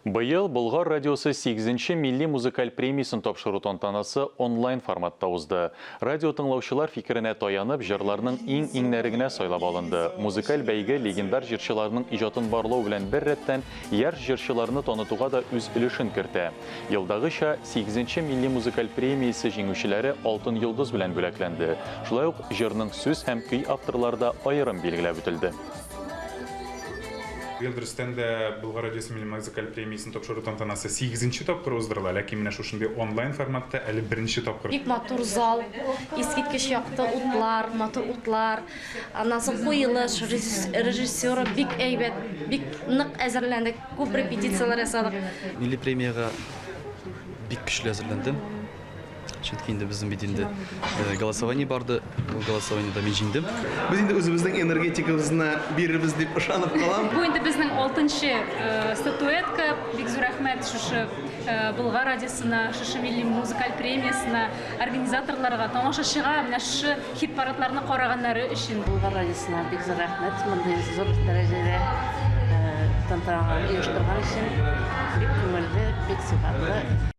Быел Болгар радиосы сигезенче милли музыкаль премиясен тапшыру тантанасы онлайн форматта узды. Радио тыңлаучылар фикеренә таянып, җырларның иң-иңнәре генә сайлап алынды. Музыкаль бәйге легендар җырчыларның иҗатын барлау белән беррәттән, яшь җырчыларны танытуга да үз өлешен кертә. Елдагыча, сигезенче милли музыкаль премиясе җиңүчеләре Алтын йолдыз белән бүләкләнде. Шулай ук җырның сүз һәм көй авторлары да аерым билгеләп үтелде. Быел дөрестән дә Болгар радиосы милли музыкаль премиясен тапшыру тантанасы сигезенче тапкыр уздырыла, ләкин менә шушындый онлайн форматта әле беренче тапкыр. Бик матур зал, искиткеч якты утлар, матур утлар. Аннан соң куелыш, режиссеры бик әйбәт, бик нык әзерләндек, күп репетицияләр ясадык. Милли премиягә бик көчле әзерләндем. Чөнки инде безнең бит инде э, голосование барды. Ул голосованиедә мин җиңдем. Без инде үзебезнең энергетикабызны бирербез дип ышанып калам. Бу инде безнең алтынчы э, статуэтка. Бик зур рәхмәт шушы э, Болгар радиосына, шушы милли музыкаль премиясенә, организаторларга, тамашачыга менә шушы хит-парадларны караганнары өчен. Болгар радиосына бик зур рәхмәт, мондый зур дәрәҗәдә тантананы оештырган өчен. Бик күңелле, бик сыйфатлы.